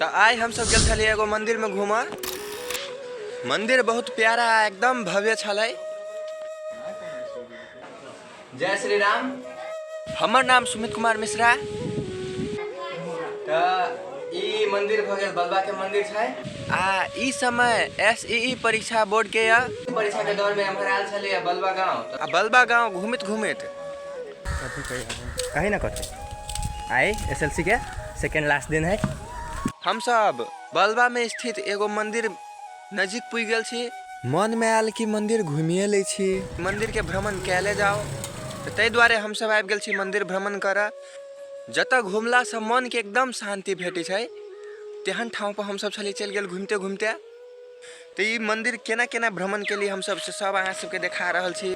तऽ आइ हमसब गेल छलियै एगो मन्दिरमे घूमऽ। मन्दिर बहुत प्यारा आ एकदम भव्य छलै। जय श्री राम। हमर नाम सुमित कुमार मिश्रा। तऽ ई मंदिर भऽ गेल बलबा के मंदिर छै आ ई समय एस ई ई परीक्षा बोर्ड के यऽ परीक्षा के दौर में एम्हर आयल छलियै बलबा गांव। आ बलबा गांव घूमित घूमित कही ना कथी I S L C के सेकेंड लास्ट दिन है। हमसब बलबा में स्थित एगो मंदिर नजीक पुगि गेल छी। मन में आयल कि मंदिर घुमिए लै छी, मंदिर के भ्रमण कएले जाओ, तऽ ताहि दुआरे हमसब आबि गेल छी मंदिर भ्रमण करऽ। जतऽ घुमलासँ मनके एकदम शान्ति भेटै छै तेहन ठाँव पर हमसब छलियै चलि गेल घुमिते घुमिते। तऽ ई मंदिर केना केना भ्रमण केलियै हमसब से सब अहाँ सबके देखा रहल छी।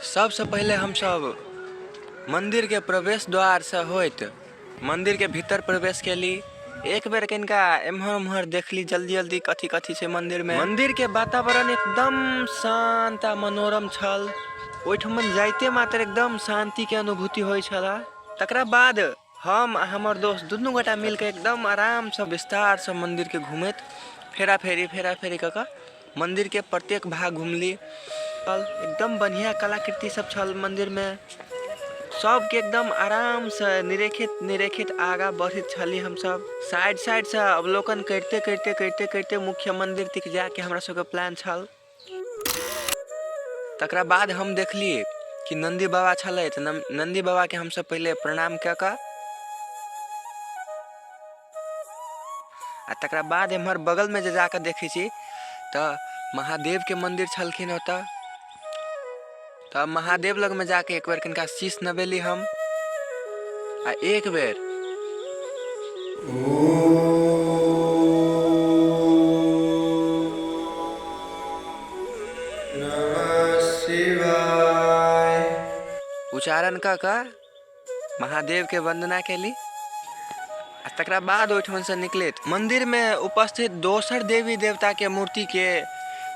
सबसँ पहिले हमसब मन्दिरके प्रवेश द्वारसँ होइत मन्दिरके भीतर प्रवेश केली। एक बेर कनिका एम्हर ओम्हर देखली जल्दी जल्दी कथी कथी छै मन्दिरमे। मन्दिरके वातावरण एकदम शान्त आ मनोरम छल। ओहिठमन जाइते मात्र एकदम शान्तिके अनुभूति होइ छलए। तकरा बाद हम आ हमर दोस्त दुनू गोटा मिलके एकदम आरामसँ विस्तारसँ मन्दिरके घुमैत फेरा फेरी फेरा फेरी कऽ कऽ मन्दिरके प्रत्येक भाग घुमली। एकदम बढ़िआँ कलाकृति सब छल मन्दिरमे। सबके एकदम आरामसँ निरेखित निरेखित आगाँ बढ़ैत छली हमसब। साइड साइडसँ अवलोकन करिते करिते करिते करिते मुख्य मन्दिर तक जाइके हमरा सबके प्लान छल। तकरा बाद हम देखली कि नन्दी बाबा छलै तऽ नन्दी बाबाके हमसब पहिले प्रणाम कए कऽ आ तकरा बाद एम्हर बगलमे जे जाकऽ देखै छी तऽ महादेवके मन्दिर छलखिन ओतऽ। तऽ महादेव लगमे जाके एक बेर कनिका शीश नवेली हम आ एक बेर उच्चारण कऽ कऽ महादेवके वन्दना केली आ तकरा बाद ओहिठामसँ निकलैत मन्दिरमे उपस्थित दोसर देवी देवताके मूर्तिके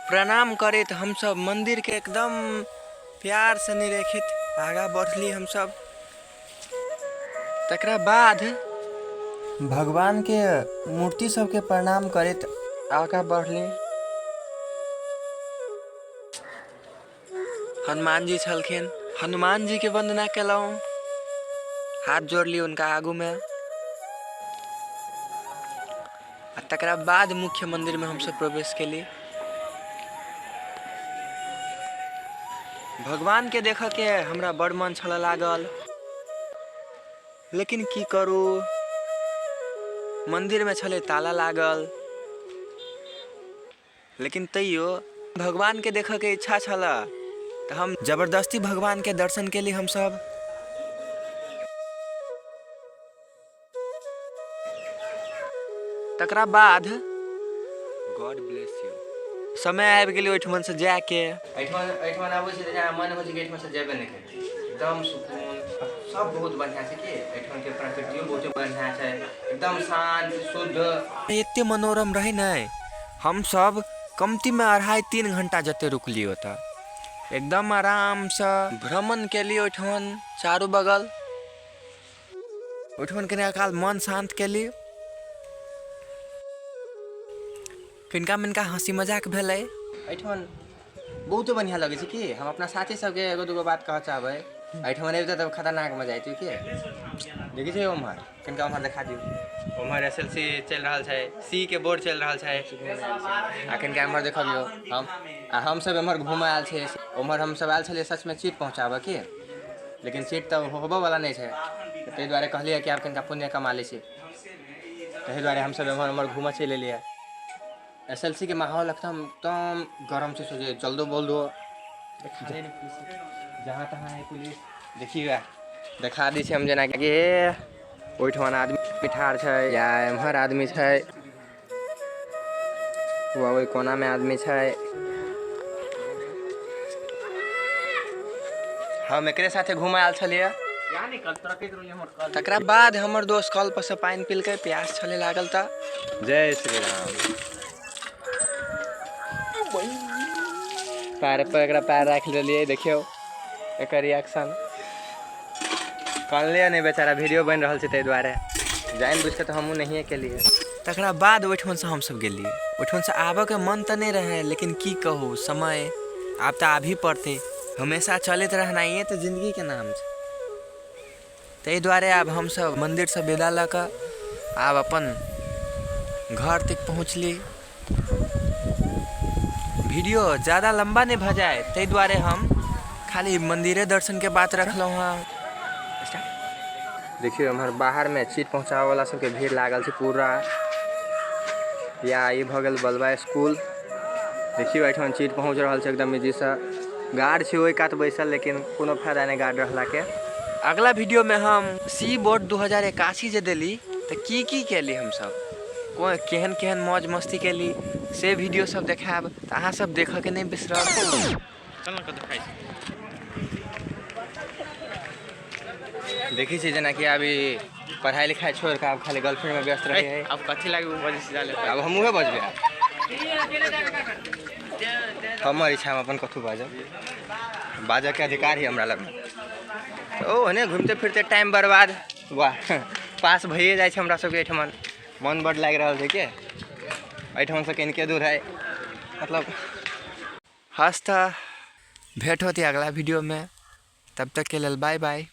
प्रणाम करैत हमसब मन्दिरके एकदम प्यारसँ निरेखित आगाँ बढ़ली हमसब। तकरा बाद भगवानके मूर्ति सबके प्रणाम करैत आगाँ बढ़ली। हनुमान जी छलखिन, हनुमान जी के वंदना केलहुँ, हाथ जोड़ली हुनका आगूमे आ तकरा बाद मुख्य मन्दिरमे हमसब प्रवेश केली। भगवानके देखऽके हमरा बड़ मन छलऽ लागल, लेकिन की करू, मन्दिरमे छलै ताला लागल। लेकिन तैयो भगवानके देखऽके इच्छा छलऽ तऽ हम जबरदस्ती भगवानके दर्शन केली हमसब। तकरा बाद गॉड ब्लेस यू समय आबि गेलै ओहिठमनसँ जायके। एहिठमन एहिठमन आबै छै तऽ जेना मन होइ छै कि एहिठमनसँ जेबे नहि करी, एकदम सुकून सब बहुत बढ़िआँ छै कि एहिठमनके प्रकृतियो बहुते बढ़िआँ छै, एकदम शान्त शुद्ध। एते मनोरम रहै ने हमसब कमतीमे 2.5-3 घंटा जते रुकली ओतऽ एकदम आरामसँ भ्रमण केली ओहिठमन चारू बगल। ओहिठमन कनिका काल मन शान्त केली। कनिका मनिका हँसी मजाक भेलै। एहिठमन बहुते बढ़िआँ लगै छै कि हम अपना साथी सबके एगो दूगो बात कहऽ चाहबै, एहिठमन अबितै तऽ खतरनाक मजा अयतै कि। देखै छै ओम्हर कनिका ओम्हर देखा दियौ, ओम्हर एस एल सी चलि रहल छै, सी के बोर्ड चलि रहल छै। आ कनिका एम्हर देखबियौ हम आ हमसब एम्हर घूमऽ आयल छियै। ओम्हर हमसब आयल छलियै सचमे सीट पहुँचाबऽ की, लेकिन सीट तऽ होबऽवला नहि छै, ताहि दुआरे कहलियै कि आब कनिका पुण्य कमा लै छी, ताहि दुआरे हमसब एम्हर ओम्हर घूमऽ चलि एलियै। एस एल सी के माहौल एकदम एकदम गरम छै, सोचे जल्दो बोल दो जहाँ तहाँ है पुलिस। देखिए देखा दै छी हम जेनाकि ओहिठमन आदमी ठाढ़ छै या एम्हर आदमी छै, ओहि कोनामे आदमी छै। हम एकरे साथे घूमऽ आयल छलियै। तकरा बाद हमर दोस्त कल पर से पानि पिलकै, प्यास छलै लागल तऽ। जय श्री राम। पैर पर एकरा पैर राखि लेलियै, देखियौ एकर रिएक्शन। कनले नहि बेचारा, वीडियो बनि रहल छै ताहि दुआरे। जानि बुझि कऽ तऽ हमहूँ नहिए केलियै। तकरा बाद ओहिठमनसँ हमसभ गेलियै। ओहिठमनसँ आबऽके मन तऽ नहि रहै, लेकिन की कहू, समय आब तऽ आबही पड़तै। हमेशा चलैत रहनाइए तऽ जिन्दगीके नाम छै। ताहि दुआरे आब हमसभ मन्दिरसँ विदा लऽ कऽ आब अपन घर तक पहुँचली। वीडियो ज़्यादा लम्बा नहि भऽ जाय ताहि दुआरे हम खाली मन्दिरे दर्शनके बात रखलहुँ हँ। देखियौ एम्हर बाहरमे चीट पहुँचाबैवला सबके भीड़ लागल छै पूरा। या ई भऽ गेल बलबा स्कूल। देखियौ एहिठाम चीट पहुँच रहल छै एकदम इजीसँ। गार्ड छै ओहि कात बैसल, लेकिन कोनो फायदा नहि गार्ड रहलाके। अगला वीडियोमे हम सी बोर्ड 2081 जे देली तऽ की की केली हमसब, कोन केहन केहन मौज मस्ती केली, से वीडियो सब देखायब, तऽ अहाँ सब देखऽके नहि बिसरब। चल ने कतऽ खाइ छी। देखै छी जेनाकि आब ई पढ़ाइ लिखाइ छोड़ि कऽ आब खाली गर्लफ्रेंडमे व्यस्त रहै है। आब कथी लागी ओ बजै छै जाले? आब हमहूँ बजबै, हमर इच्छा, हम अपन कथू बाजब, बाजऽके अधिकार ही हमरा लगमे। ओ ओहने घुमिते फिरते टाइम बर्बाद वाह पास भइए जाइ छै हमरा सबके। एहिठमन मन बड्ड लागि रहल छै के एहिठमनसँ कनिके दूर है मतलब। हस तऽ भेंट होती अगला वीडियो में, तब तक के लेल बाय बाय।